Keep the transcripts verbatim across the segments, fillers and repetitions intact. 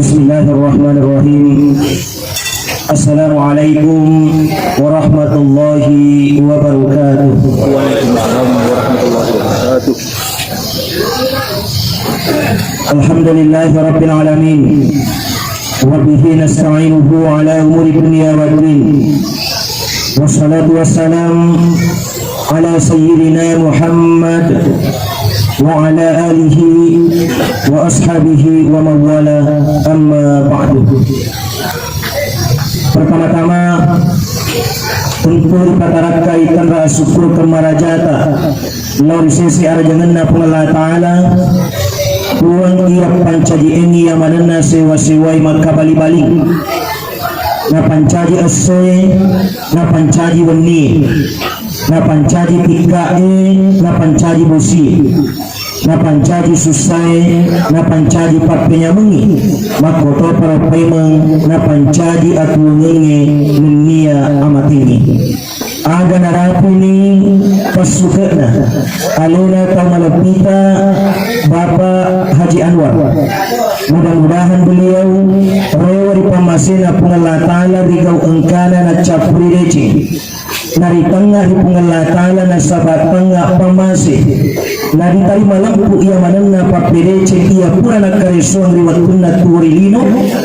Bismillahirrahmanirrahim. Assalamualaikum warahmatullahi wabarakatuh. Waalaikumsalam warahmatullahi wabarakatuh. Alhamdulillahi rabbil alamin. Wa bihi nasta'inuhu ala umuri dunya waddin. Wassalatu wassalam ala sayyidina Muhammad wa ala alihi wa ashabihi wa mawala, amma ba'du. Pertama-tama, tentu ripatarakkai tenra syukur kemarajata lao ri sese arajangenna Puang Allah Ta'ala, Puang iya pancaji engi iya manenna sewa-sewai makkabali-bali. Napancaji essoe, napancaji wennie, napancaji tikka'e, napancaji bosie, napancaji sussae, napancaji pappenyamengngi, makkotoparo paimeng napancaji atuwongengnge nennia amatengngi. Aga narapini passuke'na alena tau malebbita Bapak Haji Anwar. Mudah-mudahan beliau rewe ri pammasena Puang Allah Ta'ala ri gau engkana naccappuri deceng. Naritengnga ri Puang Allah Ta'ala nasaba tengnga pammase. Naritarima lempu iya manenna pappedeceng iya pura nakkaresuang ri wettunna tuwo ri lino,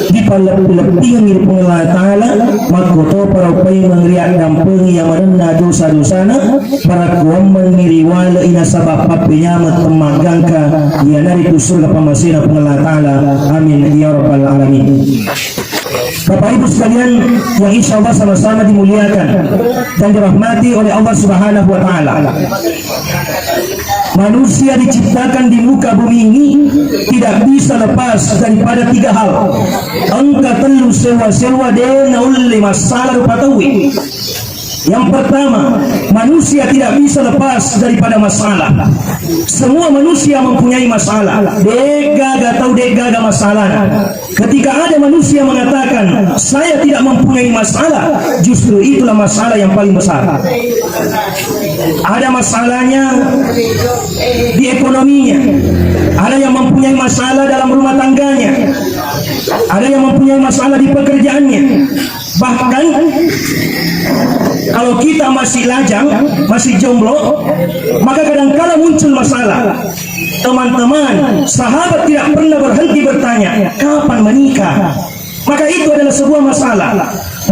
dipalleppi-leppingengngi ri Puang Allah Ta'ala, makkotoparo paimeng riaddampengi iya manenna dosa-dosana, barakkuammengngi riwale'i nasaba pappenyameng temmaggangka, iyanaritu surga pammasena Puang Allah Ta'ala. Amin ya rabbal alamin. Bapak Ibu sekalian yang insya Allah sama-sama dimuliakan dan dirahmati oleh Allah Subhanahu wa Ta'ala. Manusia diciptakan di muka bumi ini tidak bisa lepas daripada tiga hal. Engka tellu sewa-sewa de naulle massala rupa tauwe. Yang pertama, manusia tidak bisa lepas daripada masalah. Semua manusia mempunyai masalah. Degaga tau degaga masalah. Ketika ada manusia mengatakan, "Saya tidak mempunyai masalah," justru itulah masalah yang paling besar. Ada masalahnya di ekonominya, ada yang mempunyai masalah dalam rumah tangganya, ada yang mempunyai masalah di pekerjaannya. Bahkan kalau kita masih lajang, masih jomblo, maka kadangkala muncul masalah. Teman-teman, sahabat tidak pernah berhenti bertanya, "Kapan menikah?" Maka itu adalah sebuah masalah.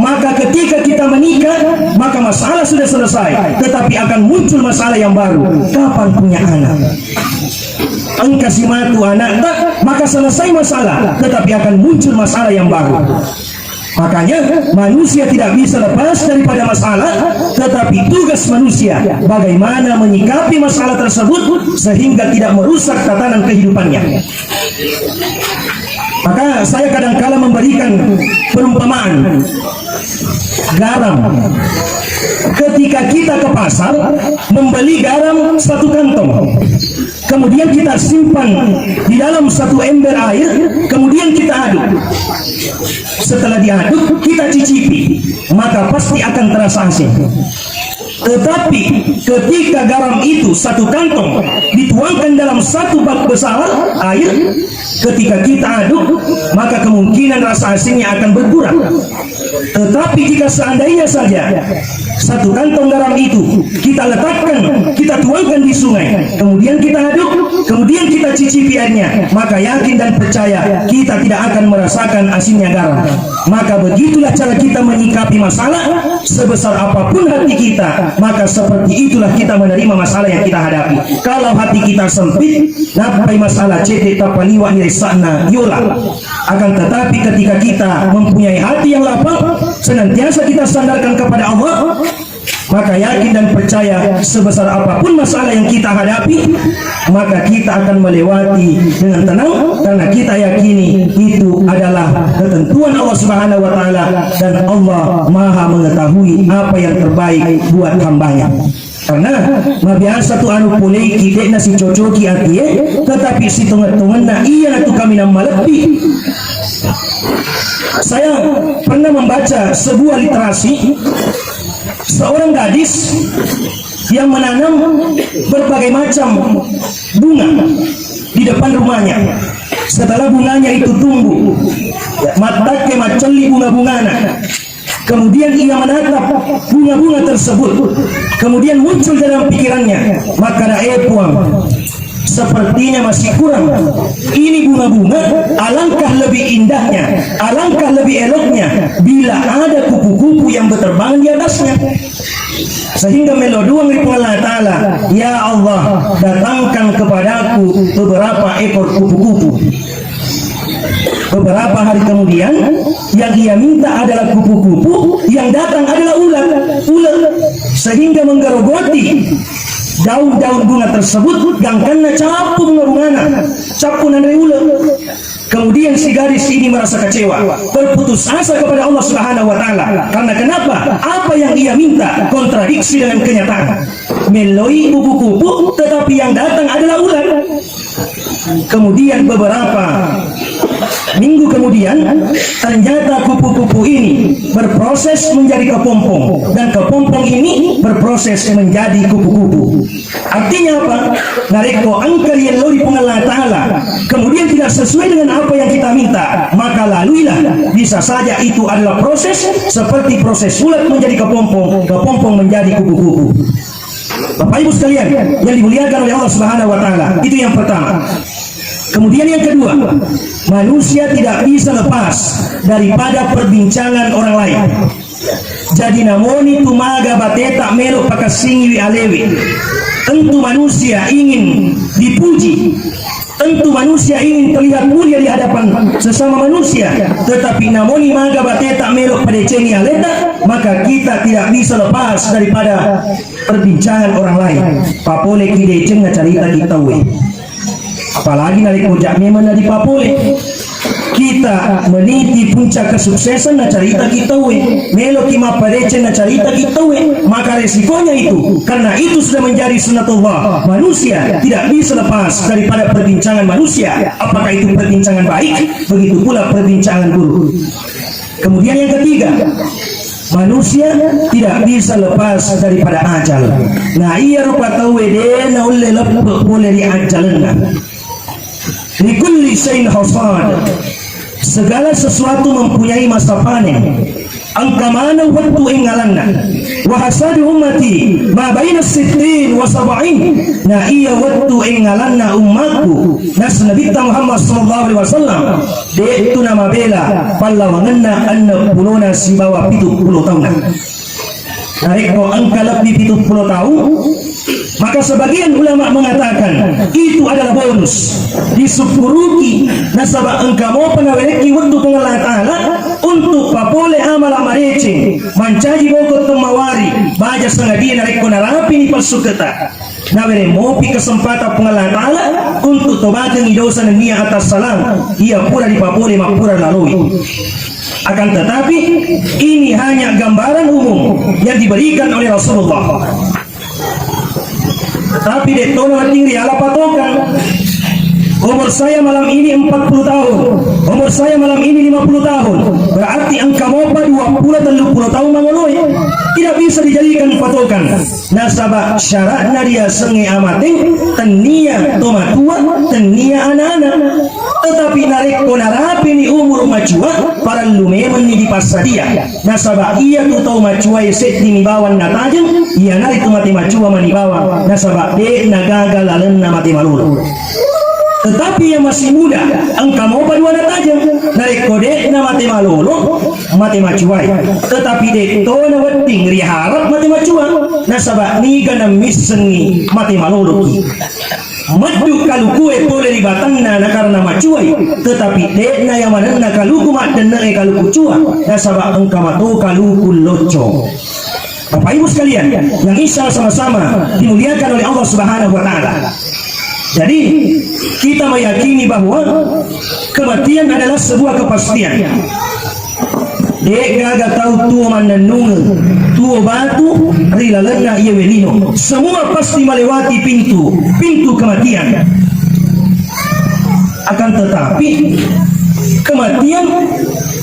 Maka ketika kita menikah, maka masalah sudah selesai. Tetapi akan muncul masalah yang baru. Kapan punya anak? Engka simatu anakta, maka selesai masalah. Tetapi akan muncul masalah yang baru. Makanya manusia tidak bisa lepas daripada masalah, tetapi tugas manusia bagaimana menyikapi masalah tersebut sehingga tidak merusak tatanan kehidupannya. Maka saya kadangkala memberikan perumpamaan garam. Ketika kita ke pasar membeli garam satu kantong, kemudian kita simpan di dalam satu ember air, kemudian kita aduk. Setelah diaduk, kita cicipi, maka pasti akan terasa asin. Tetapi ketika garam itu satu kantong dituangkan dalam satu bak besar air, ketika kita aduk, maka kemungkinan rasa asinnya akan berkurang. Tetapi jika seandainya saja satu kantong garam itu kita letakkan, kita tuangkan di sungai, kemudian kita aduk, kemudian kita cicipi airnya, maka yakin dan percaya kita tidak akan merasakan asinnya garam. Maka begitulah cara kita menyikapi masalah, sebesar apapun hati kita, maka seperti itulah kita menerima masalah yang kita hadapi. Kalau hati kita sempit, nappai masalah cete tapaliwa ni resakna yola. Akan tetapi ketika kita mempunyai hati yang lapang, senantiasa kita sandarkan kepada Allah, maka yakin dan percaya sebesar apapun masalah yang kita hadapi, maka kita akan melewati dengan tenang karena kita yakini itu adalah ketentuan Allah Subhanahu wa Ta'ala dan Allah Maha Mengetahui apa yang terbaik buat hambanya. Karena mabiasa tu anu polei kidekna sicocoki atie, tetapi sitonget-tongenna iya tu kaminang maleppi. Saya pernah membaca sebuah literasi seorang gadis yang menanam berbagai macam bunga di depan rumahnya. Setelah bunganya itu tumbuh, Mattakke maccelli bunga-bungana. Kemudian ia menatap bunga-bunga tersebut. Kemudian muncul dalam pikirannya, maka, "Eh Puang, sepertinya masih kurang. Ini bunga-bunga, alangkah lebih indahnya, alangkah lebih eloknya bila ada kupu-kupu yang berterbangan di atasnya." Sehingga melo doang ri Puang Allah Ta'ala, "Ya Allah, datangkan kepadaku beberapa ekor kupu-kupu." Beberapa hari kemudian, yang ia minta adalah kupu-kupu, yang datang adalah ular, ular. Sehingga menggerogoti daun-daun bunga tersebut, gangkanna cappu bunga-bungana, cappu nanre ular. Kemudian si gadis ini merasa kecewa, berputus asa kepada Allah Subhanahu wa Ta'ala. Karena kenapa? Apa yang ia minta kontradiksi dengan kenyataan. Meloi kupu-kupu, tetapi yang datang adalah ular. Kemudian beberapa minggu kemudian, ternyata kupu-kupu ini berproses menjadi kepompong, dan kepompong ini berproses menjadi kupu-kupu. Artinya apa? Narekko engka riello ri Puang Allah Ta'ala, kemudian tidak sesuai dengan apa yang kita minta, maka laluilah. Bisa saja itu adalah proses seperti proses ulat menjadi kepompong, kepompong menjadi kupu-kupu. Bapak Ibu sekalian yang dimuliakan oleh Allah Subhanahu wa Ta'ala, itu yang pertama. Kemudian yang kedua, manusia tidak bisa lepas daripada perbincangan orang lain. Jadi namoni tu maga bateta melo pakassingiwi alewi. Tentu manusia ingin dipuji. Tentu manusia ingin terlihat mulia di hadapan sesama manusia. Tetapi namoni maga bateta melo padecengi aleta, maka kita tidak bisa lepas daripada perbincangan orang lain. Papole ki deceng na carita ki tauwe. Apalagi narekko ja memang na dipapole. Kita meniti puncak kesuksesan na carita ki tauwe. Melo ki mappadeceng na carita ki tauwe. Maka resikonya itu, karena itu sudah menjadi sunnatullah. Manusia tidak bisa lepas daripada perbincangan manusia. Apakah itu perbincangan baik? Begitu pula perbincangan buruk. Kemudian yang ketiga, manusia tidak bisa lepas daripada ajal. Nah, iya rupa tauwe de naulle leppe pole ri ajalenna. Likulli syai'in hasad. Segala sesuatu mempunyai masa panen. Engka maneng wettu engngalanna. Wa hasadu ummati ma baina sittin wa sab'in. Na iya wettu engngalanna ummakku, nas Nabitta Muhammad sallallahu alaihi wasallam, de'tu namabela pallawangenna enneng pulona sibawa pitu pulo taunna. Narekko engka lebbi pitu pulo taung, maka sebagian ulama mengatakan itu adalah bonus, disukkuruki, nasaba engka mopa nawerekki wettu Puang Allah Ta'ala untuk papole amala madeceng, mancaji boko temmawari, baja sangadie narekko narapini passuketa. Nawere mopi kesempatan Puang Allah Ta'ala untuk tobakengi dosa nennia atassalang, iya pura dipapole mappura laloi. Akan tetapi, ini hanya gambaran umum yang diberikan oleh Rasulullah. Tetapi de'tona wedding riala patokan. Umur saya malam ini empat puluh tahun, umur saya malam ini lima puluh tahun, berarti engka mopa dua puluh, tellu puluh tahun mangoloi. Tidak bisa dijadikan patokan. Nasaba syara'na riasengnge amateng tennia tomatua, tennia ana-ana. Tetapi narekko narapini umur macua, parellu memenni dipassadia. Nasaba iyatu tau macuae seddimi bawang natajeng, iyanaritu mate macua mani bawang, nasaba de'na gaga lalenna mate malolo. Tetapi yang masih muda, engka mopa dua natajeng, narekko de'na mate malolo, mate macuae. Tetapi de'tona wedding riharap mate macua, nasaba niga nammissengngi mate maloloki. Meddu kalukue pole ri batanna nakarena macuai, tetapi de'na yamanenna kaluku maddenne'e kaluku cua, nasaba engka mato kaluku locco. Bapak Ibu sekalian yang insya Allah sama-sama dimuliakan oleh Allah Subhanahu wa Ta'ala. Jadi, kita meyakini bahwa kematian adalah sebuah kepastian. De'gaga tau tuo mannennungeng, tuo batu ri lalenna iyewe lino. Semua pasti melewati pintu, pintu kematian. Akan tetapi, kematian,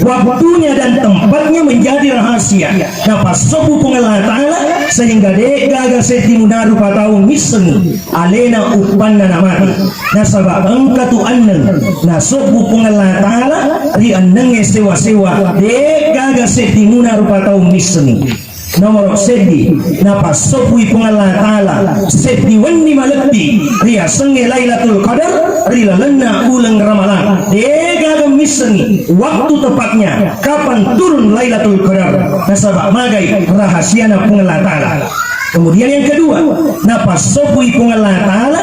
waktunya dan tempatnya menjadi rahasia. Napassebbu Puang Allah Ta'ala, Sehingga de'gaga seddi munarupa tau missengngi alena uppanna namate. Nasaba engka tu enneng nasobbu Puang Allah Ta'ala ri ennengnge sewa-sewa, de'gaga seddi munarupa tau missengngi. Nomoro seddi, napassobbui Puang Allah Ta'ala seddi wenni maleppi riasengnge Lailatul Qadar ri lalenna uleng Ramalang. De'gaga missengngi waktu tepatnya kapan turun Lailatul Qadar. Nasaba magai rahasiana Puang Allah Ta'ala. Kemudian yang kedua, napassobbui Puang Allah Ta'ala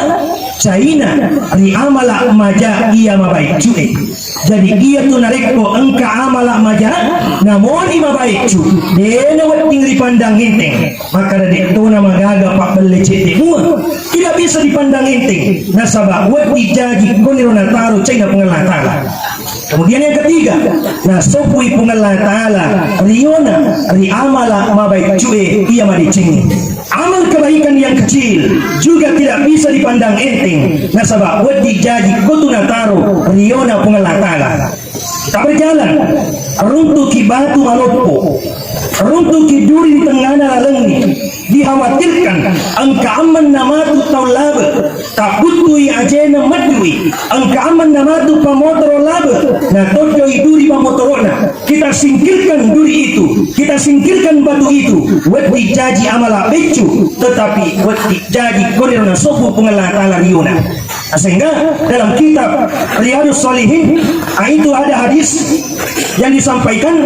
caina ri amala maja iya mabaiccu'e. Jadi, iyatu narekko engka amala maja, namoni mabaiccu, de' nawedding ripandang enteng. Makkada de' tona magaga pabbelle cedde mua. Tidak bisa dipandang enteng. Nasaba wedding jaji koniro nataro caina Puang Allah Ta'ala. Kemudian yang ketiga, nasobbui Puang Allah Ta'ala riona ri amala mabaiccu'e iya madecengnge. Amal kebaikan yang kecil juga tidak bisa dipandang enteng, nasaba wedding jaji kotu nataro riona Puang Allah Ta'ala. Kita berjalan, runtuki batu maloppo, runtuki duri di tengngana lalengnge, dikhawatirkan engka ammenna matu tau labe, tabbuttui ajena meddui, engka ammenna matu pamotoro labe, natojjoi duri pamotoro'na. Kita singkirkan duri itu, kita singkirkan batu itu, wedding jaji amala beccu, tetapi wedding jaji koniro nasobbu Puang Allah Ta'ala riona. Sehingga dalam kitab Riyadus Shalihin, ah, itu ada hadis yang disampaikan,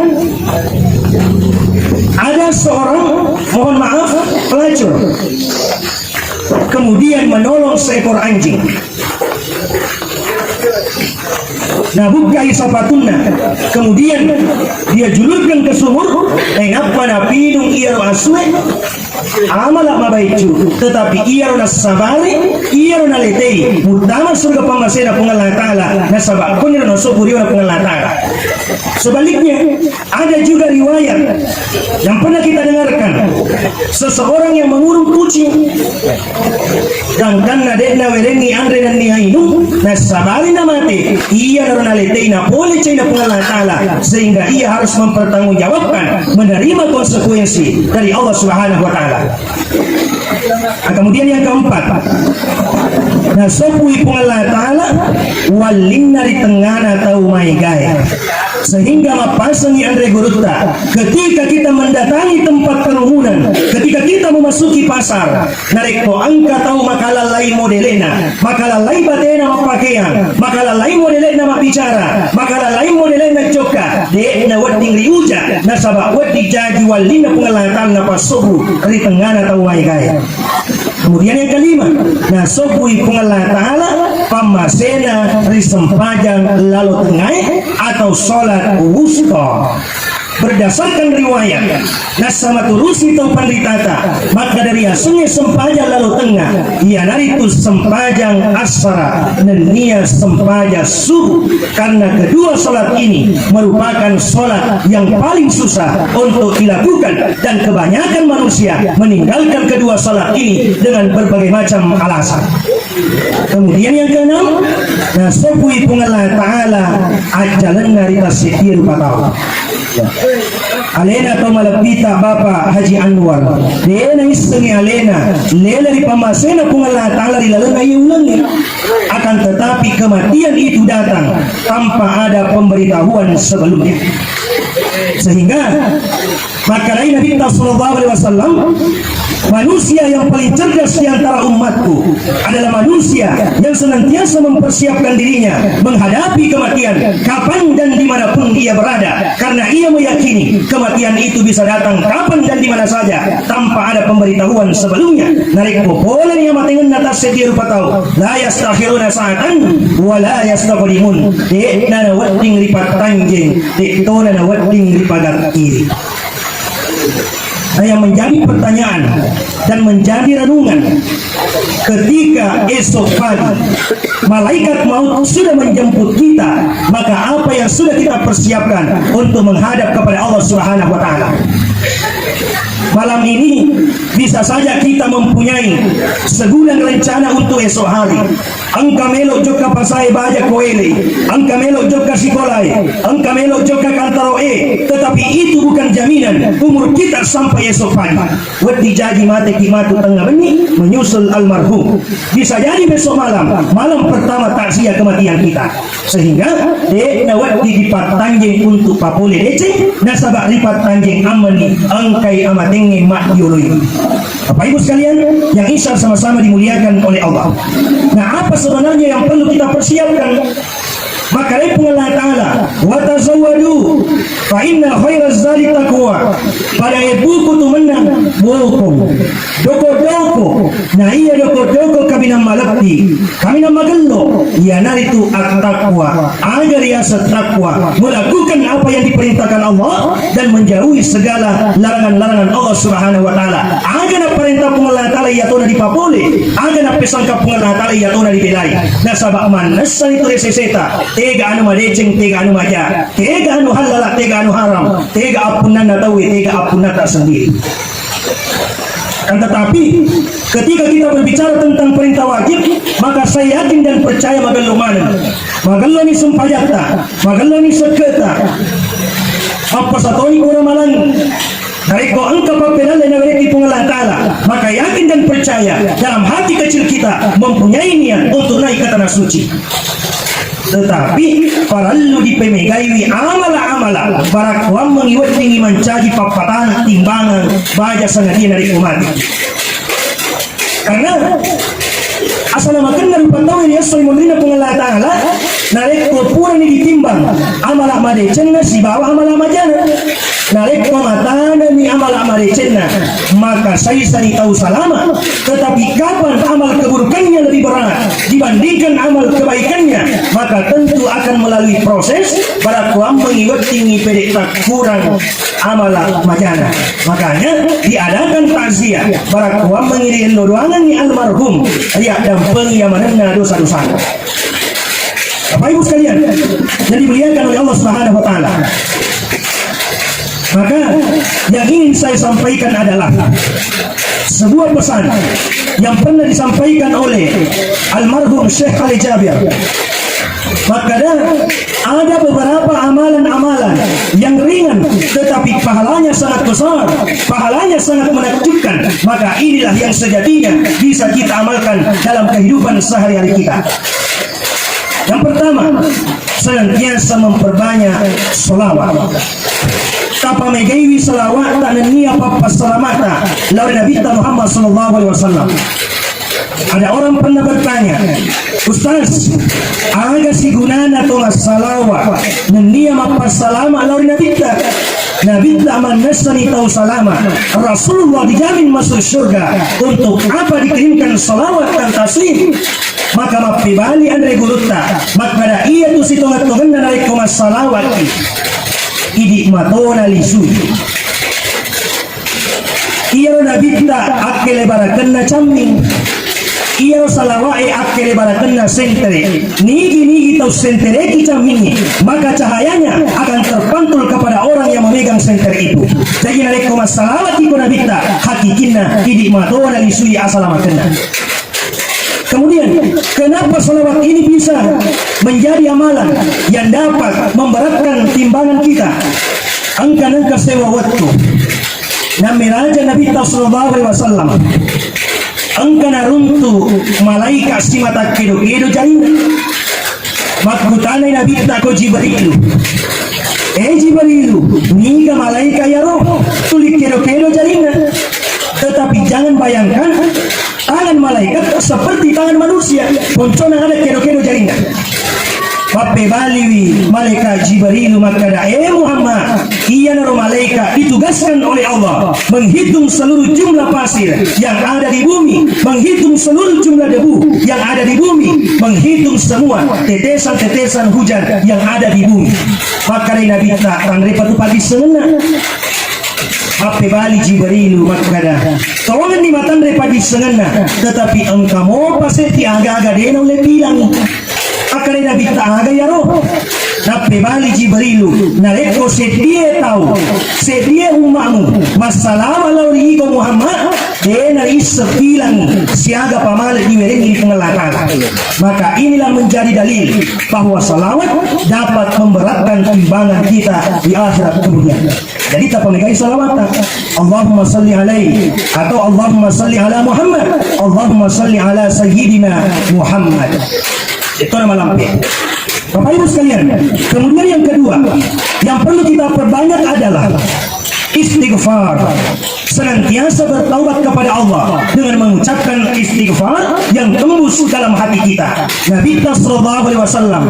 ada seorang, mohon maaf, pelacur, kemudian menolong seekor anjing. Nabukkai sapatunna, kemudian dia julurkan ke sumur, nainappa napinung iyaro asue, amala mabaiccu, tetapi iyaro nassabari, iyaro naletei, muttama surga pammasena Puang Allah Ta'ala, nasaba koniro nasobbu riona Puang Allah Ta'ala. Sebaliknya, ada juga riwayat yang pernah kita dengarkan, seseorang yang mengurung kucing, gangkanna de'na werengngi anre nennia inung, nassabari namate, iyanaro naletei napole caina Puang Allah Ta'ala, sehingga ia harus mempertanggungjawabkan, menerima konsekuensi dari Allah Subhanahu wa Ta'ala. Nah, kemudian yang keempat, nasobbui Puang Allah Ta'ala wallinna ri tengngana tau maegae. Sehingga mappasengngi anre gurutta, ketika kita mendatangi tempat kerumunan, ketika kita memasuki pasar, narekko engka tau makalallai modele'na, makalallai batena mappakeang, makalallai modele'na mabbicara, makalallai modele'na jokka, de'na wedding riuja, nasaba wedding jaji wallinna Puang Allah Ta'ala napassobbu ri tengngana tau maegae. Kemudian yang kelima, nasobbui Puang Allah Ta'ala pammasena ri sempajang lalo tengngae atau sholat wusta. Berdasarkan riwayat, nassa maturusi tau panritata, maka dari asengnge sempajang lalo tengnga, iyanaritu sempajang assara nennia sempajang subuh, karena kedua sholat ini merupakan sholat yang paling susah untuk dilakukan dan kebanyakan manusia meninggalkan kedua sholat ini dengan berbagai macam alasan. Kemudian yang keenam, nasobbui Puang Allah Ta'ala ajjalenna ri tasseddi rupa tau. Ya. Alena tau malebbita Bapak Haji Anwar, de' naissengngi alena lele ri pammasena Puang Allah Ta'ala ri lalenna iye ulengnge. Akan tetapi kematian itu datang tanpa ada pemberitahuan sebelumnya. Sehingga makkedai Nabitta sallallahu alaihi wasallam, manusia yang paling cerdas di antara umatku adalah manusia yang senantiasa mempersiapkan dirinya menghadapi kematian kapan dan dimanapun ia berada, karena ia meyakini kematian itu bisa datang kapan dan di mana saja tanpa ada pemberitahuan sebelumnya. Narekko pole ni amatengenna tasseddi rupa tau, la yastakhiruna sa'atan wa la yastaqdimun, de'na nawedding ripattanjeng, de'tona nawedding ripagakkiri. Nah, yang menjadi pertanyaan dan menjadi renungan, ketika esok pagi malaikat maut sudah menjemput kita, maka apa yang sudah kita persiapkan untuk menghadap kepada Allah Subhanahu wa Ta'ala? Malam ini bisa saja kita mempunyai segudang rencana untuk esok hari. Engka melo jokka pasae baja ko ele, engka melo jokka sikolae, engka melo jokka kantaroe, tetapi itu bukan jaminan umur kita sampai esok pagi. Wedding jaji mate ki matu tengah benni menyusul almarhum. Bisa jadi besok malam, malam pertama takziah kematian kita. Sehingga de'na wedding dipattanjeng untuk papole deceng, nasaba ripattanjeng ammani engkai amatengnge maddioloi. Bapak Ibu sekalian yang insya sama-sama dimuliakan oleh Allah. Nah, apa sebenarnya yang perlu kita persiapkan? Makkedai Puang Allah Ta'ala, "Wa tazawwadu fa inna khairaz zadi taqwa." Pada ebuku tu mennang bokong. Doko-doko, na iya doko-doko kaminang maleppi, kaminang magello, iyanaritu at-taqwa. Aga riaseng takwa, melakukan apa yang diperintahkan Allah dan menjauhi segala larangan-larangan Allah Subhanahu wa Ta'ala. Aga naparentah Puang Allah Ta'ala, iyatona dipapole. Aga napesangka Puang Allah Ta'ala, iyatona dibelai. Nasaba mannessani tu ri seseta, tega anu madeceng, tega anu maja, tega anu halala, tega anu haram, tega appunnanna tauwe, tega appunnata sendiri. Kan tetapi, ketika kita berbicara tentang perintah wajib, maka saya yakin dan percaya magello maneng. Magello ni sempajatta, magello ni sekketa. Apa satoni kura malang. Narekko engka pappedalle nawerekki Puang Allah Ta'ala, maka yakin dan percaya dalam hati kecil kita mempunyai niat untuk naik ke tanah suci. Tetapi parellu dipemegaiwi amala-amala barakkuammengi weddingngi mancaji pappatana timbangan baja sangadinna narekko mati. Karena asalamakenna rupa tau ri esso ri munrinna Puang Allah Ta'ala, narekko purani ditimbang amala madecenna sibawa amala majana. Narekko matanami amala madecenna, maka saisani tau salama. Tetapi kapan amal keburukannya lebih berat dibandingkan amal kebaikannya, maka tentu akan melalui proses barakkuammengi weddingngi pede takkurang amala majana. Makanya diadakan takziah, barakkuammengi riello doangengngi almarhum, riaddampengi yamanenna dosa-dosana. Bapak Ibu sekalian yang dimuliakan oleh Allah Subhanahu wa Ta'ala, maka yang ingin saya sampaikan adalah sebuah pesan yang pernah disampaikan oleh almarhum Syekh Ali Jabir. Maka ada, ada beberapa amalan-amalan yang ringan tetapi pahalanya sangat besar, pahalanya sangat menakjubkan. Maka inilah yang sejatinya bisa kita amalkan dalam kehidupan sehari-hari kita. Yang pertama, senantiasa memperbanyak selawat. Tapamegaiwi selawat tanennia pappassalamata lao ri Nabitta Muhammad sallallahu alaihi wasallam. Ada orang pernah bertanya, "Ustaz, aga sigunana to massalawa nennia mappassalama lao ri Nabitta?" Nabitta mannessani tau salama. Rasulullah dijamin masuk surga. Untuk apa dikirimkan salawat dan taslim? Maka mappebali anre gurutta, makkada, "Iyatu sitongeng-tongenna narekko massalawatki, idi matona lisui." Iyaro Nabitta akkele barakenna camming. Iyaro salawa'e akkele barakenna sentere. Nigi-nigi tau sentereki cammingnge, maka cahayanya akan terpantul kepada orang yang memegang senter itu. Jadi narekko massalawatki ko Nabitta, hakikinna idi matona lisui asalamakenna. Kemudian, kenapa salawat ini bisa menjadi amalan yang dapat memberatkan timbangan kita? Engka nengka sewa wettu. Nammeraja Nabitta sallallahu alaihi wasallam. Engka naruntu malaika simata kedo-kedo jarinna. Makkutanai Nabitta ko Jibrilu, "Eh Jibrilu, niga malaika yaro tuli kedo-kedo jarinna?" Tetapi jangan bayangkan tangan malaikat seperti tangan manusia, poncona ada kedo-kedo jarinna. Mappebaliwi malaikat Jibrilu makkada, "Eh Muhammad, iyanaro malaikat ditugaskan oleh Allah menghitung seluruh jumlah pasir yang ada di bumi, menghitung seluruh jumlah debu yang ada di bumi, menghitung semua tetesan-tetesan hujan yang ada di bumi." Makkadai Nabitta, "Tanre patu paddissengenna." Mappebali Jibrilu makkada, "Tongenni matanre paddissengenna, tetapi engka mopa setti aga-aga de naulle bilangi." Makkadai Nabitta, "Aga yaro?" Nappebali Jibrilu, narekko seddie tau, seddie umma'mu massalama lao ri iko Muhammad, de naisseng bilang siaga pamale diwerengi Puang Allah Ta'ala. Maka inilah menjadi dalil bahwa salawat dapat memberatkan timbangan kita di akhirat kemudian. Jadi tapamegai salawat. Allahumma salli alaihi atau Allahumma salli ala Muhammad. Allahumma salli ala sayyidina Muhammad. Itu nama lampe. Bapak Ibu sekalian, kemudian yang kedua, yang perlu kita perbanyak adalah istighfar. Senantiasa bertaubat kepada Allah dengan mengucapkan istighfar yang tembus dalam hati kita. Nabi kita sallallahu alaihi wasallam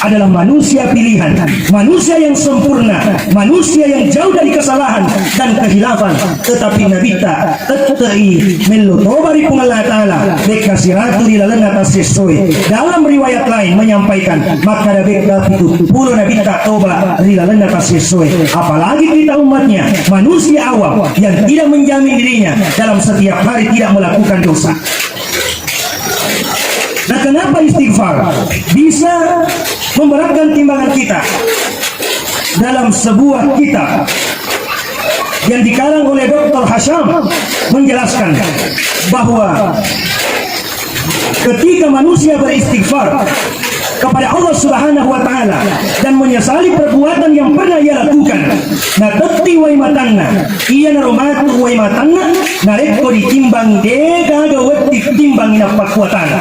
adalah manusia pilihan, manusia yang sempurna, manusia yang jauh dari kesalahan dan kehilafan. Tetapi Nabi ta tette'i mello toba ri Puang Allah Ta'ala, bekka siratu ri lalenna tassessoe. Dalam riwayat lain menyampaikan, makkada bekka pitu pulo Nabi ta toba ri lalenna tassessoe. Apalagi kita umatnya, manusia awam yang tidak menjamin dirinya dalam setiap hari tidak melakukan dosa. Nah, kenapa istighfar bisa memberatkan timbangan kita? Dalam sebuah kitab yang dikarang oleh Doktor Hasham menjelaskan bahwa ketika manusia beristighfar kepada Allah Subhanahu wa Ta'ala dan menyesali perbuatan yang pernah ia lakukan, natetti wai matanna, iyanaro matu wai matanna, narekko ditimbang, de gaga wedding timbang nappa kuatana.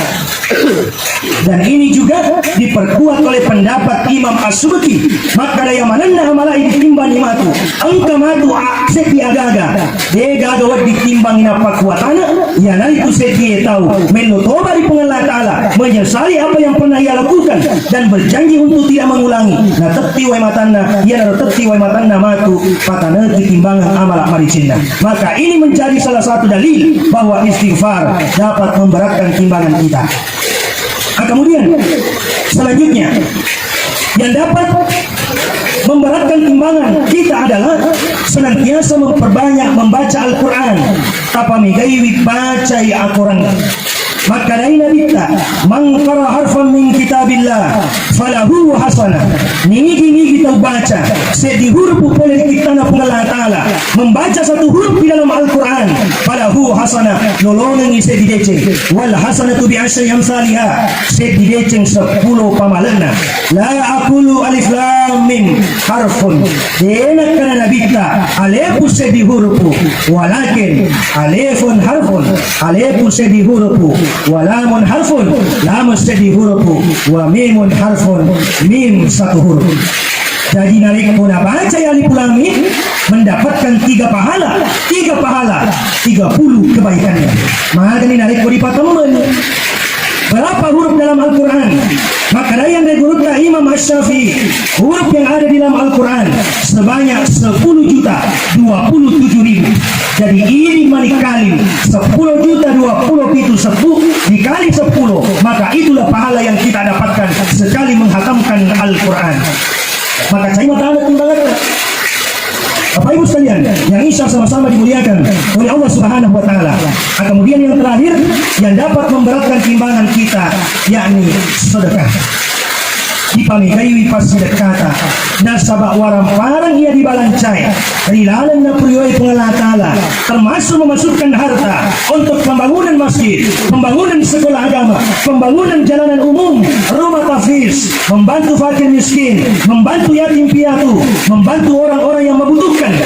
Dan ini juga diperkuat oleh pendapat Imam As-Subki. Makkada iya manenna amalai ditimbang matu, engka matu a-, seddi agaga, de gaga wedding timbang nappa kuatana, iyanaritu seddie tau mello toba ri Puang Allah Ta'ala, menyesali apa yang pernah ia lakukan dan berjanji untuk tidak mengulangi. Natetti wai matanna, iyanaro tetti wai matanna matu pataneki timbangan amala maricinna. Maka ini menjadi salah satu dalil bahwa istighfar dapat memberatkan timbangan kita. Nah, kemudian selanjutnya yang dapat memberatkan timbangan kita adalah senantiasa memperbanyak membaca Al-Quran. Tapamegaiwi bacai Al-Quran. Makkedai Nabitta, "Man qara harfan min kitabillah falahu hasanah." Nigi-nigi tau baca seddi hurupu pole ri kittana Puang Allah Ta'ala, membaca satu huruf di dalam Al-Quran, falahu hasanah, lolongengi seddi deceng. Wal hasanatu bi asyri amsaliha, seddi deceng seppulo pamalena. La aqulu alif lam mim harfun. Dena kana Nabitta, alefu seddi hurupu. Walakin alifun harfun, alefu seddi hurupu. Wa lamun harfun, lamun seddi hurupu. Wa mimun harfun, mim satu huruf. Jadi narekko nabaca ya alif lam mim, mendapatkan tiga pahala, tiga pahala, tiga puluh kebaikannya. Magani narekko dipatemmen. Berapa huruf dalam Al-Quran? Makkedai anre gurutta Imam Asy-Syafi'i, huruf yang ada di dalam Al-Quran sebanyak sepuluh juta dua puluh tujuh ribu. Jadi ini manikali sepuluh juta dua puluh pitu sebbu dikali sepuluh, maka itulah pahala yang kita dapatkan sekali menghatamkan Al-Quran. Maka cai matana timbanganna. Bapak Ibu sekalian yang insya sama-sama dimuliakan oleh Allah Subhanahu wa Ta'ala. Nah, kemudian yang terakhir yang dapat memberatkan timbangan kita, yakni sedekah. Dipamegaiwi passidekkata, nasaba warang-parang iya dibalancai ri laleng napuriwai Puang Allah Ta'ala, termasuk memasukkan harta untuk pembangunan masjid, pembangunan sekolah agama, pembangunan jalanan umum, rumah tahfiz, membantu fakir miskin, membantu yatim piatu, membantu orang-orang yang membutuhkan.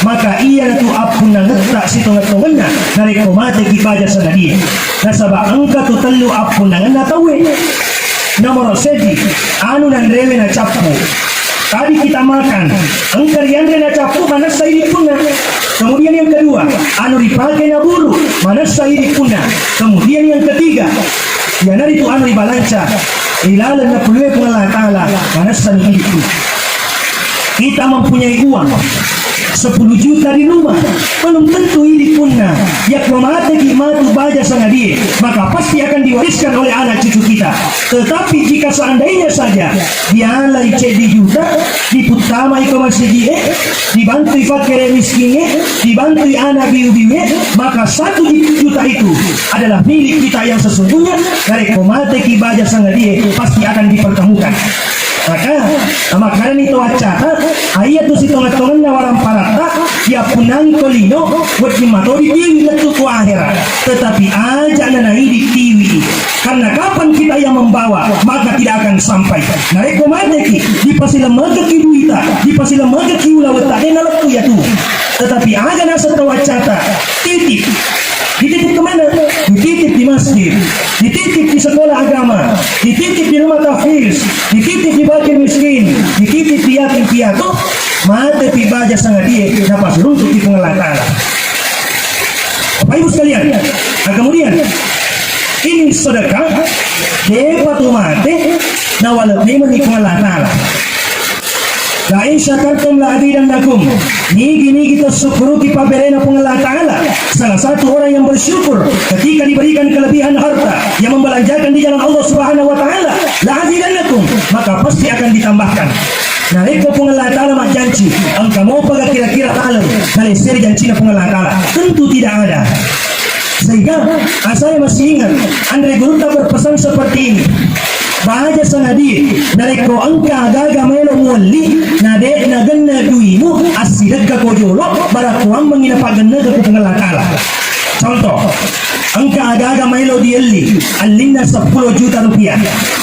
Maka iyanatu appunnangetta sitongeng-tongenna narekko mateki baja sangadie. Nasaba engka tu tellu appunnangenna tauwe. Nomoro seddi, anu nanrewe nacappu. Tadi kita makan, engka rianre nacappu manessa idi punna. Kemudian yang kedua, anu ripake naburu, manessa idi punna. Kemudian yang ketiga, iyanaritu anu ribalanca ri laleng napulue Puang Allah Ta'ala, manessani idi punna. Kita mempunyai uang sepuluh juta di rumah, belum tentu idi punna. Yakko mateki matu baja sangadie, maka pasti akan diwariskan oleh anak cucu kita. Tetapi jika seandainya saja dialai ceddi juta, diputtamai ko masigie, dibantui fakkere miskinge, dibantui anak biu-biue, maka satu juta itu adalah milik kita yang sesungguhnya. Narekko mateki baja sangadie, pasti akan dipertemukan. Maka, makkedani to accata, aiya tu sitonget-tongenna waramparatta, yappunnangi ko lino, wedding matodi tiwi lettu ko ahera. Tetapi aja nanaidi tiwi. Karena kapan kita yang membawa, maka tidak akan sampai. Narekko mateki, dipasilemmekeki duita, dipasilemmekeki ulawetta, de naleppu yatu. Tetapi aga naseng tau accata, titip. Dititip kemana? Dititip di masjid, dititip di sekolah agama, dititip di rumah tahfiz, dititip di fakir miskin, dititip di yatim piatu, mate pi baja sangadie, napasiruntuki Puang Allah Ta'ala. Bapak Ibu sekalian, nah, kemudian ini sedekah, depa tu mate, nawale memang ni Puang Allah Ta'ala. La in syakartum la azidannakum. Nigi-nigi tassyukuruki pabberena Puang Allah Ta'ala. Salah satu orang yang bersyukur ketika diberikan kelebihan harta, yang membelanjakan di jalan Allah Subhanahu wa Ta'ala, la azidannakum, maka pasti akan ditambahkan. Narekko Puang Allah Ta'ala majjanci, engka mopa ga kira-kira laleng nalesseri jancina Puang Allah Ta'ala? Tentu tidak ada. Sehingga, ah, saya masih ingat, Andre Gurutta berpesan seperti ini. Baja sangadie, narekko engka aga-aga maelo muwelli, na de' nagenna duimu, assidekka ko jolo, barakkuammengngi napaggenneke ku Puang Allah Ta'ala. Contoh, engka aga-aga maelo dielli, ellinna seppulo juta rupiah,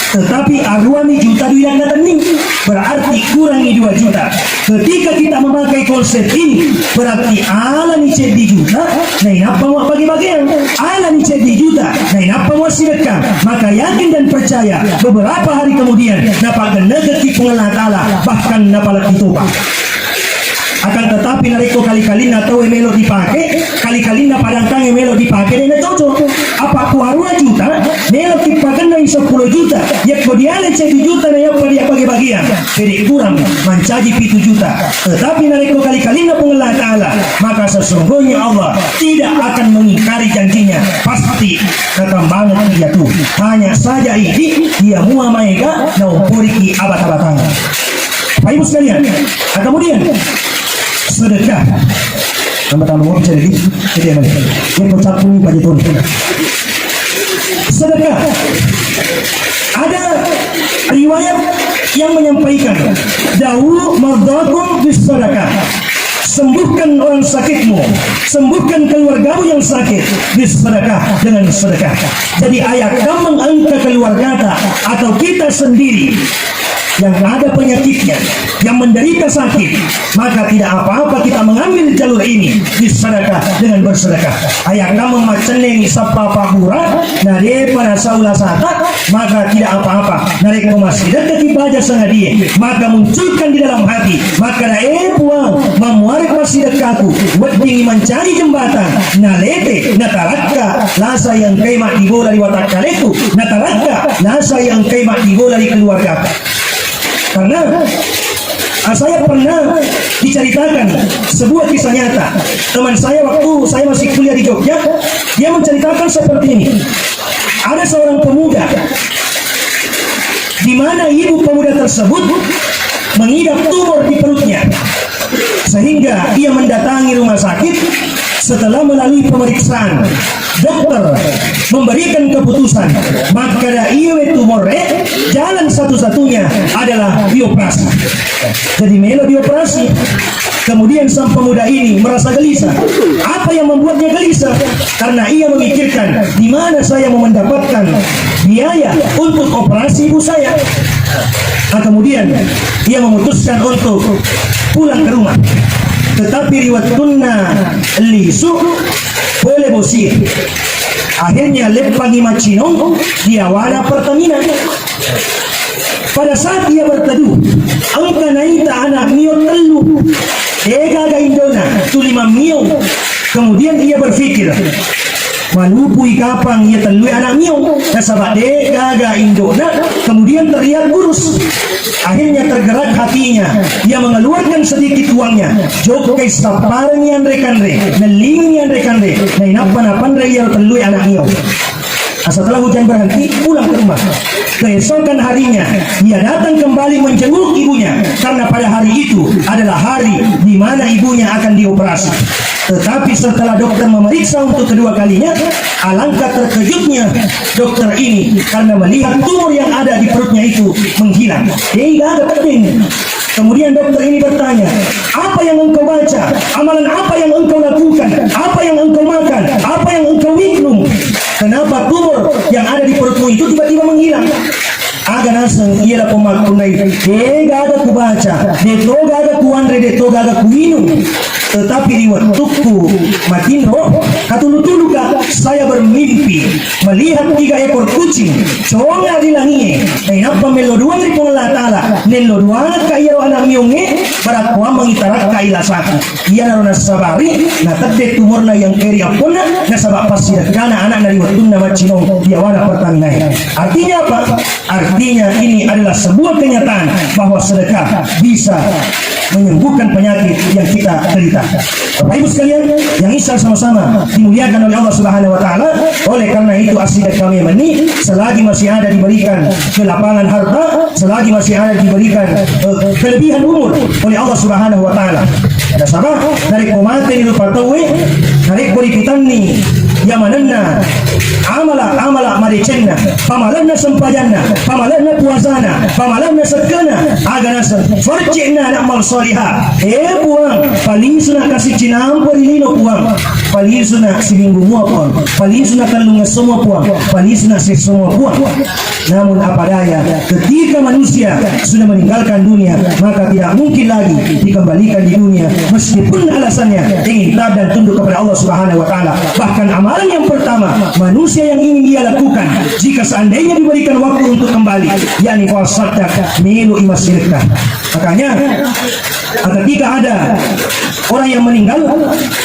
tetapi aruami juta dui nakkatenning, berarti kurangi dua juta. Ketika kita memakai konsep ini, berarti alani ceddi juta, nainappa muabbage-bageang. Alani ceddi juta, nainappa muassidekka. Maka yakin dan percaya, beberapa hari kemudian, napagennekekki Puang Allah Ta'ala, bahkan napalebbi topa. Akan tetapi, narekko kali-kalinna tauwe melo dipake, kali-kalinna padangkangnge melo dipake, de' nacocok. Apa ku arua juta, melo kipakennai seppulo juta, yakko dialai ceddi juta, nainappa diabbage-bageang. Jadi kurang mancaji pitu juta. Tetapi narekko kali-kalinna Puang Allah Ta'ala, maka sesungguhnya Allah tidak akan mengingkari janjinya. Pasti natambangengngi iyatu. Hanya saja idi, iya mua maega naumporiki abata-batang. Bapak Ibu sekalian, nah, kemudian sedekah. Tambah-tambah mau jadi, jadi apa? Yang kau capung pada turun. Sedekah. Ada riwayat yang menyampaikan, "Da'u mardhakum bis sadaqah." Sembuhkan orang sakitmu, sembuhkan keluargamu yang sakit, bis sadaqah, dengan sedekah. Jadi, ayakkammeng engka keluargata atau kita sendiri yang ada penyakitnya, yang menderita sakit, maka tidak apa-apa kita mengambil jalur ini, bis sadaqah, dengan bersedekah. Ayakkammeng maccennengngi sappa pabbura, na de'pa nasau lasata, maka tidak apa-apa. Narekko massidekkaki baja sangadie, maka munculkan di dalam hati, makkeda, "Eh Puang, mammuare passidekkaku, weddingngi mancaji jembatan, nalete, natarakka, lasa yang kai maddibola ri watakkaleku, natarakka, lasa yang kai maddibola ri keluargaku." Karena, ah, saya pernah diceritakan sebuah kisah nyata. Teman saya waktu saya masih kuliah di Jogja, dia menceritakan seperti ini. Ada seorang pemuda di mana ibu pemuda tersebut mengidap tumor di perutnya. Sehingga ia mendatangi rumah sakit. Setelah melalui pemeriksaan, dokter memberikan keputusan, makkeda iyewe tumorre, jalan satu-satunya adalah dioperasi. Jadi melo dioperasi. Kemudian sang pemuda ini merasa gelisah. Apa yang membuatnya gelisah? Karena ia memikirkan, "Di mana saya mau mendapatkan biaya untuk operasi ibu saya?" Nah, kemudian ia memutuskan untuk pulang ke rumah. Tetapi ri wettunna lisu, pole bosi. Akhirnya leppangi maccinong di awana Pertamina. Pada saat ia berteduh, engka naita anak mio tellu. Degaga indona, tuli mammio. Kemudian ia berpikir, malupui kapang ia tellue anak mio, nasaba degaga indona, kemudian terlihat kurus. Akhirnya tergerak hatinya, ia mengeluarkan sedikit uangnya, jokkai sapparengngi anre-kanre, nellingengngi anre-kanre, nainappa napanre ia tellue anak mio. Nah, setelah hujan berhenti, pulang ke rumah. Keesokan harinya, ia datang kembali menjenguk ibunya, karena pada hari itu adalah hari di mana ibunya akan dioperasi. Tetapi setelah dokter memeriksa untuk kedua kalinya, alangkah terkejutnya dokter ini karena melihat tumor yang ada di perutnya itu menghilang. Eh, gak ada. Kemudian dokter ini bertanya, "Apa yang engkau baca? Amalan apa yang engkau lakukan? Apa yang engkau makan? Apa yang engkau minum? Kenapa tumor yang ada di perutmu itu tiba-tiba menghilang?" Aga naseng iya lapong makkunrai, "De gaga kubaca, de to gaga kuanre, de to gaga kuinung. Tetapi ri wettukku matinro, katulu-tuluka saya bermimpi melihat tiga ekor kucing conga ri langie, nainappa mello duang ri Puang Allah Ta'ala, nello duangakka iyaro anak miongnge, barakkuammengi tarakkai lasaku." Iyanaro nassabari natedde tumorna yang keri apponna, nasaba passidekkana anakna ri wettunna maccinong ri yawana Pertaminae. Artinya apa? Artinya ini adalah sebuah kenyataan bahwa sedekah bisa menyembuhkan penyakit yang kita derita. Bapak Ibu sekalian, yang insya Allah sama-sama dimuliakan oleh Allah Subhanahu wa Ta'ala, oleh karena itu, assidekka memenni, selagi masih ada diberikan kelapangan harta, selagi masih ada diberikan, eh, kelebihan umur oleh Allah Subhanahu wa Ta'ala. Nasaba narekko mateni rupa tauwe, narekko ripitanni yamanenna amala-amala madecenna, pamalenna sempajanna, pamalenna puasana, pamalenna sekkena, aga naseng, "Farji'na na'mal salihah." Eh Puang, palisuna kasi cinampa ri lino Puang, palisuna siminggu mua Puang, palisuna tellungesso mua Puang, palisuna sesso mua Puang. Namun apa daya, ketika manusia sudah meninggalkan dunia, maka tidak mungkin lagi dikembalikan di dunia, meskipun alasannya ingin taat dan tunduk kepada Allah Subhanahu wa Ta'ala. Bahkan amalan yang pertama manusia yang ingin ia lakukan jika seandainya diberikan waktu untuk kembali, yakni fasaddaq, melo i massidekka. Makanya, ketika ada orang yang meninggal,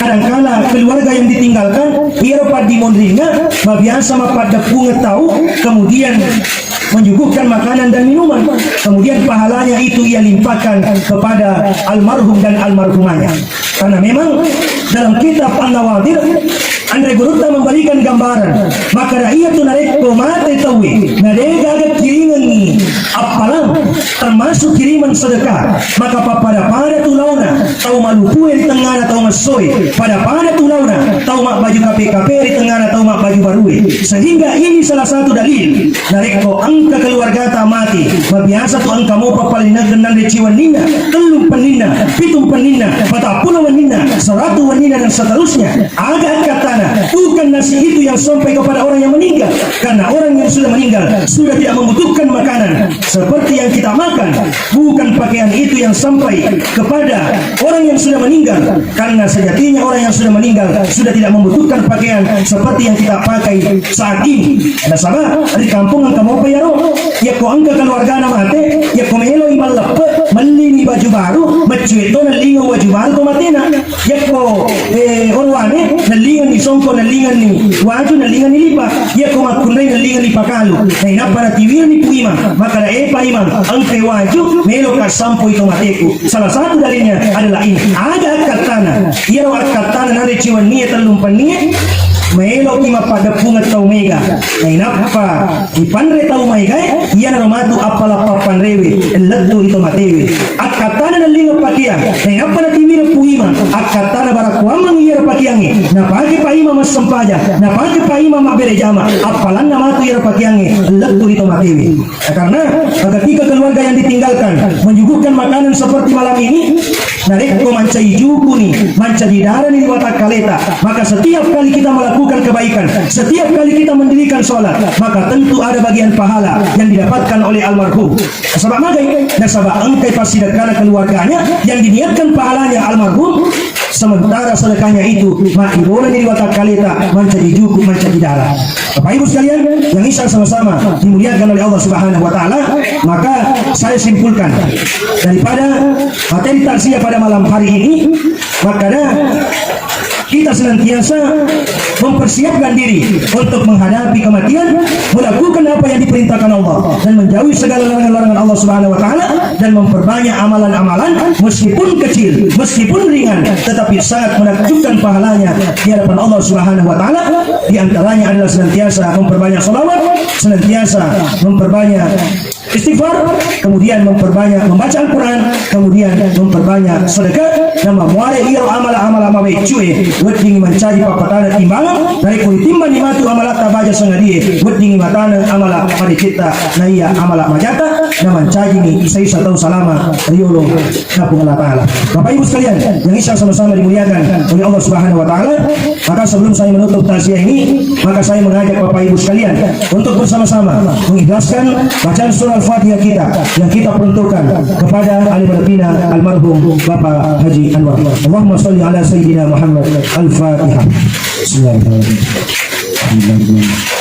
kadangkala keluarga yang ditinggalkan, iyaro paddimonrinna mabiasa mappaddeppungeng tau, kemudian menyuguhkan makanan dan minuman, kemudian pahalanya itu ia limpahkan kepada almarhum dan almarhumahnya. Karena memang dalam kitab An-Nawadir, Anre Gurutta memberikan gambaran, makkeda iyatu narekko mate tauwe, na de gaga kiringengngi appalang, termasuk kiriman sedekah, maka pappada-pada tu laona tau malupue ri tengngana tau messoe, pada-pada tu laona tau mabbaju kape-kape ri tengngana tau mabbaju barue. Sehingga ini salah satu dalil, narekko engka keluargata mate, mabiasa tu engka mopa paling nenggenna deci wenninna, tellung penninna, pitung penninna, patappulo wenninna, seratu wenninna, dan seterusnya. Aga akkattana, bukan nasi itu yang sampai kepada orang yang meninggal, karena orang yang sudah meninggal sudah tidak membutuhkan makanan seperti yang kita makan. Bukan pakaian itu yang sampai kepada orang yang sudah meninggal, karena sejatinya orang yang sudah meninggal sudah tidak membutuhkan pakaian seperti yang kita pakai saat ini. Nasaba ri kampung engka mopa iyaro, yakko engka keluargana mate, yakko meloi malleppe, mellini baju baru, meccue to nallinga baju baru to matena. Yakko, eh, orowane, nallinganni songko, nallinganni waju, nallinganni lipa. Yakko makkunrai, nallinganni pakalu. Nainappa natiwirni Pu Imang, makkeda, "Eh, Pa Imang, engkai waju, meloka sampoi to mateku." Salah satu dalilnya adalah ini. Aga akkattana, iyaro akkattana nanre ciwennie tellung pennie, meloki mappaddeppungeng tau mega. Nainappa Ipanre tau maegae, iyanaro matu appala pappanrewe, lettu ri to matewe. Akkattana nallinga pakeang, nainappa natiwireng Pu Imang, akkattana barakkuammeng iyaro pakeangnge, napake Pa Imang massempajang, napake Pa Imang mabbere jama, appalanna matu iyaro pakeangnge, lettu ri to matewe. Karena ketika keluarga yang ditinggalkan menyuguhkan makanan seperti malam ini, narekko mancaji jukuni, mancaji darani ri watakkaleta, maka setiap kali kita melakukan kebaikan, setiap kali kita mendirikan sholat, maka tentu ada bagian pahala yang didapatkan oleh almarhum. Nasaba magai? Nasaba engkai passidekkana keluarganya yang diniatkan pahalanya almarhum, sementara sedekahnya itu makkibonani ri watakkaleta mancaji juku, mancaji dara. Bapak Ibu sekalian, yang insya Allah sama-sama dimuliakan oleh Allah Subhanahu wa Ta'ala, maka saya simpulkan daripada materi takziah pada malam hari ini, maka kita senantiasa mempersiapkan diri untuk menghadapi kematian, melakukan apa yang diperintahkan Allah, dan menjauhi segala larangan-larangan Allah Subhanahu wa Ta'ala, dan memperbanyak amalan-amalan, meskipun kecil, meskipun ringan, tetapi sangat menakjubkan pahalanya di hadapan Allah Subhanahu wa Ta'ala. Di antaranya adalah senantiasa memperbanyak salawat, senantiasa memperbanyak istighfar, kemudian memperbanyak membaca Al-Quran, kemudian memperbanyak sedekah, Namamuare iyaro amala-amala mabeccu'e, weddingngi mancaji pappatana timbangan, narekko ritimbanni matu amalatta baja sangadie, weddingngi matana amala madecetta, naiya amala majata, namancajini saisa tau salama riolo na Puang Allah Ta'ala. Bapak Ibu sekalian yang insya sama-sama dimuliakan oleh Allah Subhanahu wa Ta'ala, maka sebelum saya menutup takziah ini, maka saya mengajak Bapak Ibu sekalian untuk bersama-sama mengikhlaskan bacaan surah Al-Fatihah kita yang kita peruntukkan kepada ahli baladina almarhum Bapak Haji Anwar. Allahumma salli ala Sayyidina Muhammad. Al-Fatihah. Bismillahirrahmanirrahim. Bismillahirrahmanirrahim.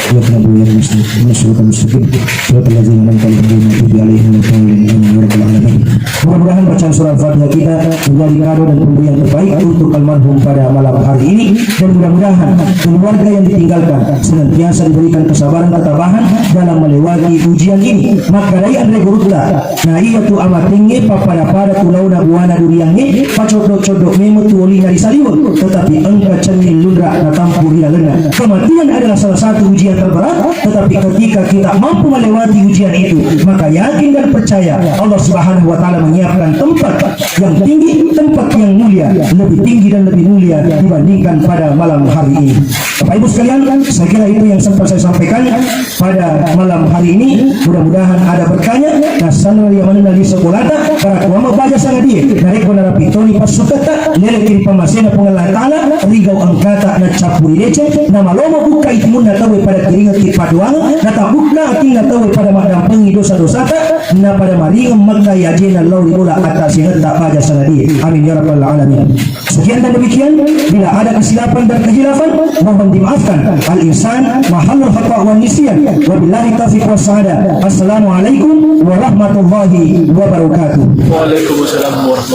Iyyaka na'budu wa iyyaka nasta'in. Ihdinas siratal mustaqim. Siratal ladzina an'amta 'alaihim ghairil maghdubi 'alaihim waladdallin. Amin ya rabbal alamin. Mudah-mudahan bacaan surah Al-Fatihah kita menjadi kado dan pemberian terbaik untuk almarhum pada malam hari ini, dan mudah-mudahan keluarga yang ditinggalkan senantiasa diberikan kesabaran ketabahan dalam melewati ujian ini. Makkedai anre gurutta, na iyatu amatengnge pappada-pada tu laona buana duriangnge, pacoddo-coddo memeng tu olina ri saliweng, tetapi engka cenning lunra natampu ri lalenna. Kematian adalah salah satu ujian terberat, tetapi ketika kita mampu melewati ujian itu, maka yakin dan percaya Allah Subhanahu wa Ta'ala menyiapkan tempat yang tinggi, tempat yang mulia, lebih tinggi dan lebih mulia dibandingkan pada malam hari ini. Bapak Ibu sekalian, saya kira itu yang sempat saya sampaikan pada malam hari ini. Mudah-mudahan ada berkahnya. Nasanna ri manenna ri sekolata, para kuama baja sangadie, narekko narapi toni passuketta, leleki ri pammasena Puang Allah Ta'ala, rigau engkata nacappuri deceng, namalomo bukka itimunna tauwe pada kiringekki paduang, natabukka atinna tauwe pada maddampengi dosa-dosata, napada maringeng mekka ajena lao ri bola atasengetta baja sangadie. Amin ya rabbal alamin. Sekian dan demikian, bila ada kesilapan dan kehilafan, mohon dimaafkan. Al-insan mahallul khata wa nisyan. Wabillahi taufiq was sa'adah. Assalamualaikum warahmatullahi wabarakatuh. Waalaikumsalam warahmatullahi